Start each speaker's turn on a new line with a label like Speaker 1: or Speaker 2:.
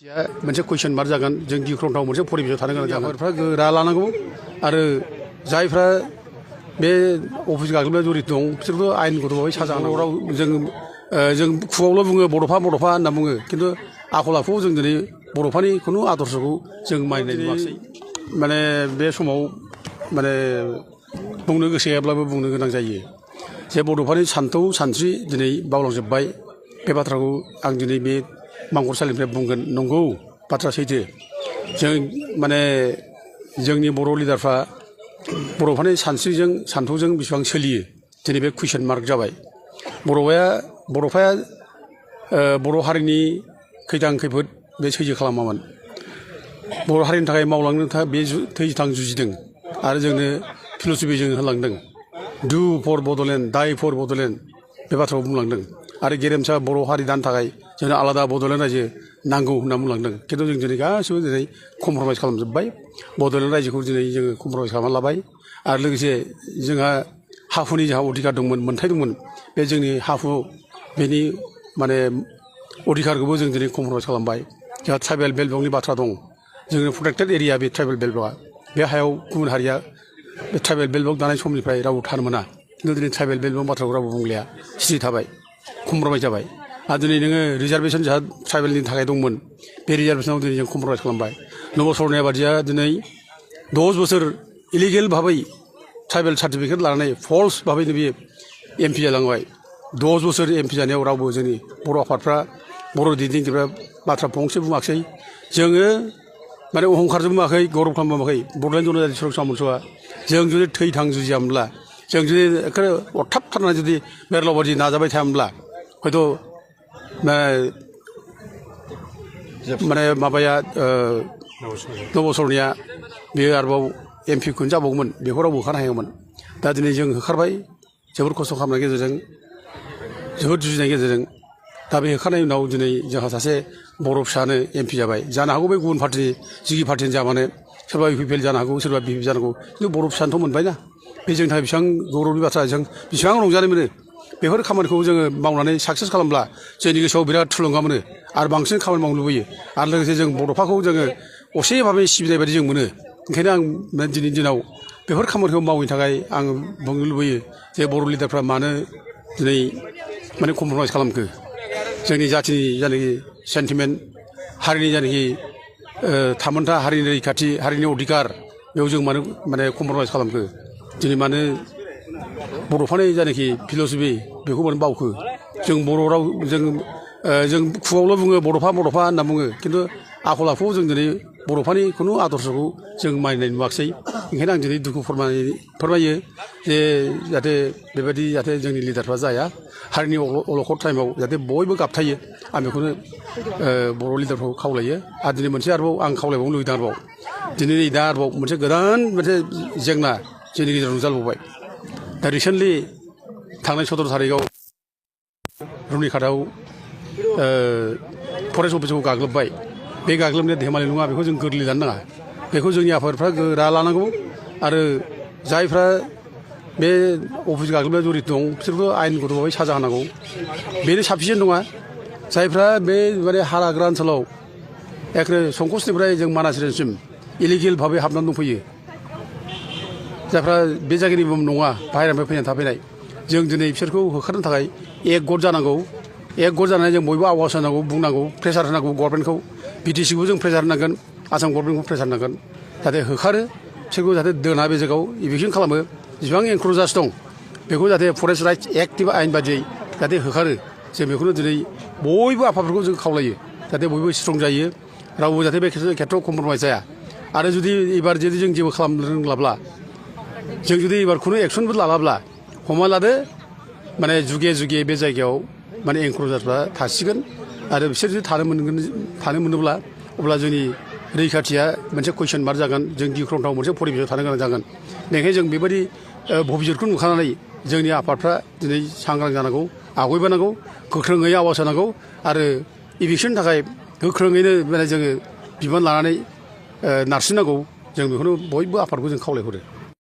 Speaker 1: मोनसे कुइसन मार्क जागोन जों गिख्रंथाव मोनसे परिबेसाव थानो गोनां जागोन आफादफ्रा गोरा लानांगौ आरो जायफ्रा बे अफिस गाग्लोबनायाव जड़ित दं बिसोरबो आयेनगत भाबै साजा होनांगौ जों खुगायावल' बुङो बड'फा होनना बुङो खिन्थु आखल आखुआव जों दिनै बड'फानि खुनु आदर्शखौ जों मानिनाय नुवाखै माने बे समाव माने बुंनो गोसो गैयाब्लाबो बुंनो गोनां जायो जे बड'फानि सानथौ सानस्रि दिनै बावलांजोब्बाय बे बाथ्राखौ आं दिनै बे मांखरसालिनिफ्राय बुंगोन नंगौ बाथ्रा सैथो जों माने जोंनि बर' लिडारफ्रा बड'फानि सानस्रिजों सान्थौजों बेसेबां सोलियो दिनै बे कुइसन मार्क जाबाय बड'फाया बर' हारिनि खैदां खैफोद बे सैज्य खालामामोन बर' हारिनि थाखाय मावलांनो थाखाय बे थै-थां जुजिदों आरो जोंनो फिल'सफि जों होलांदों डु फर बड'लेण्ड डाइ फर बड'लेण्ड बे बाथ्राखौ बुंलांदों आरो गेरेमसा बर' हारि दानो थाखाय जोंनो आलादा बड'लेण्ड रायजो नांगौ होनना बुंलांदों खिन्थु जों दिनै गासिबो दिनै कमप्रमाइस खालामजोब्बाय बड'लेण्ड रायजोखौ दिनै जोङो कमप्रमाइस खालामना लाबाय आरो लोगोसे जोंहा हाहुनि जोंहा अधिकार दंमोन मोन्थाय दंमोन बे जोंनि हाहु बेनि माने अधिकारखौबो जों दिनै कमप्रमाइस खालामबाय जोंहा ट्राइबेल बेल्ट ब्लकनि बाथ्रा दं जोंनि प्रटेक्टेड एरिया बे ट्राइबेल बेल्ट ब्लकआ बे हायाव गुबुन हारिया बे ट्राइबेल बेल्ट ब्लक दानाय समनिफ्राय रावबो थानो मोना खिन्थु दिनै ट्राइबेल बेल्ट ब्लक बाथ्राखौ रावबो बुंलिया सिरि थाबाय कमप्रमाइस जाबाय आरो दिनै नोङो रिजार्भेसन जोंहा ट्राइबेलनि थाखाय दंमोन बे रिजार्भेसनाव दिनै जों कमप्रमाइस खालामबाय नबसरनाय बादिया दिनै 10 बोसोर इलिगेल भाबै ट्राइबेल सार्टिफिकेट लानानै फल्स भाबैनो बियो एमपि जालांबाय 10 बोसोर एमपि जानायाव रावबो जोंनि बर' आफादफ्रा बर' दैदेनगिरिफ्रा बाथ्रा फंसे बुङाखै जोङो माने अहंखारजों बुङाखै गौरब खालामाखै बड'लेण्ड जनजाति सुरक्षा मन्चआ जों जुदि थै-थां जुजियामोनब्ला जों जुदि एखे अरथाबथारनानै जुदि बेरलावबादि नाजाबाय थायामोनब्ला हयथ' माने माबाया नबसरनिया बेयो आरोबाव एमपि खौनो जाबावगौमोन बेखौ रावबो होखारनो हायामोन दा दिनै जों होखारबाय जोबोद खस्थ' खालामनायनि गेजेरजों जोबोद जुजिनायनि गेजेरजों दा बे होखारनायनि उनाव दिनै जोंहा सासे बर' फिसानो एमपि जाबाय जानो हागौ बे गुबुन पार्टिनि जिगि पार्टिनि जाबानो सोरबा इउपिपिएल जानो हागौ सोरबा बिपिपि जानो हागौ खिन्थु बर' फिसानोथ' मोनबायना बे जोंनि थाखाय बेसेबां गौरबनि बाथ्रा जों बेसेबां रंजानाय मोनो बेफोर खामानिखौ जोङो मावनानै साक्सेस खालामब्ला जोंनि गोसोआव बिराद थुलुंगा मोनो आरो बांसिन खामानि मावनो लुबैयो आरो लोगोसे जों बड'फाखौ जोङो असे भाबै सिबिनाय बायदि जों मोनो ओंखायनो आं दिनैनि दिनाव बेफोर खामानिखौ मावैनि थाखाय आं बुंनो लुबैयो जे बर' लिडारफ्रा मानो दिनै माने कमप्रमाइस खालामखो जोंनि जाथिनि जायनाखि सेन्टिमेन्ट हारिनि जायनाखि थामोन्था हारिनि रैखाथि हारिनि अधिकार बेयाव जों मानो माने कमप्रमाइस खालामखो दिनै मानो बड'फानि जायनाखि फिल'सफि बेखौ मानो बावखो जों बर' राव जों खुगायावल' बुङो बड'फा होनना बुङो खिन्थु आखल आखुआव जों दिनै बड'फानि खुनु आदर्शखौ जों मानिनाय नुवाखै ओंखायनो आं दिनै दुखु फोरमायो जे जाहाथे बेबायदि जाहाथे जोंनि लिडारफ्रा जाया हारिनि अलखद टाइमाव जाहाथे बयबो गाबथायो आं बेखौनो बर' लिडारखौ खावलायो आरो दिनै मोनसे आरोबाव आं खावलायबावनो लुबैदों आरोबाव दिनै दा आरोबाव मोनसे गोदान मोनसे जेंना जोंनि गेजेराव नुजाबावबाय दा रिसेन्टलि थांनाय 17 थारिखआव रुनिखाटाव फरेस्ट अफिसखौ गाग्लोबबाय बे गाग्लोबनाया धेमालि नङा बेखौ जों गोरलै लानो नाङा बेखौ जोंनि आफादफ्रा गोरा लानांगौ आरो जायफ्रा बे अफिस गाग्लोबनायाव जड़ित दं बिसोरबो आयेनगत भाबै साजा होनांगौ बेनो साफिसियेन्ट नङा जायफ्रा बे माने हाग्रा ओनसोलाव एखे संकसनिफ्राय जों मानास रेन्जसिम इलिगेल भाबै हाबनानै दंफैयो जायफ्रा बे जायगानिबो नङा बाहेरानिफ्राय फैनानै थाफैनाय जों दिनै बिसोरखौ होखारनो थाखाय एक गट जानांगौ एक गट जानानै जों बयबो आवाज होनांगौ बुंनांगौ प्रेसार होनांगौ गभर्नमेन्टखौ बिटिसिखौबो जों प्रेसार होनांगोन आसाम गभर्नमेन्टखौ प्रेसार होनांगोन जाहाथे होखारो बिसोरखौ जाहाथे दोना बे जायगायाव इभिकसन खालामो जेसेबां एनक्ल'जार्स दं बेखौ जाहाथे फरेस्ट राइट्स एक्ट एबा आयेन बादियै जाहाथे होखारो जों बेखौनो दिनै बयबो आफादफोरखौ जों खावलायो जाहाथे बयबो स्ट्रं जायो रावबो जाहाथे बे खेथ्रआव कमप्रमाइस जाया आरो जुदि एबार जुदि जों जेबो खालामनो रोंलाब्ला जों जुदि एबार खुनु एक्सनबो लालाब्ला हमना लादो माने जुगे बे जायगायाव माने एनक्ल'जार्सफ्रा थासिगोन आरो बिसोर जुदि थानो मोनोब्ला अब्ला जोंनि रैखाथिया मोनसे कुइसन मार्क जागोन जों गिख्रंथाव मोनसे परिबेसाव थानो गोनां जागोन बेनिखायनो जों बेबायदि भबिजतखौ नुखानानै जोंनि आफादफ्रा दिनै सांग्रां जानांगौ आवगायबोनांगौ गोख्रोङै आवाज होनांगौ आरो इभिकसननि थाखाय गोख्रोङैनो माने जोङो बिबान लानानै नारसिननांगौ जों बेखौनो बयबो आफादखौ जों खावलायहरो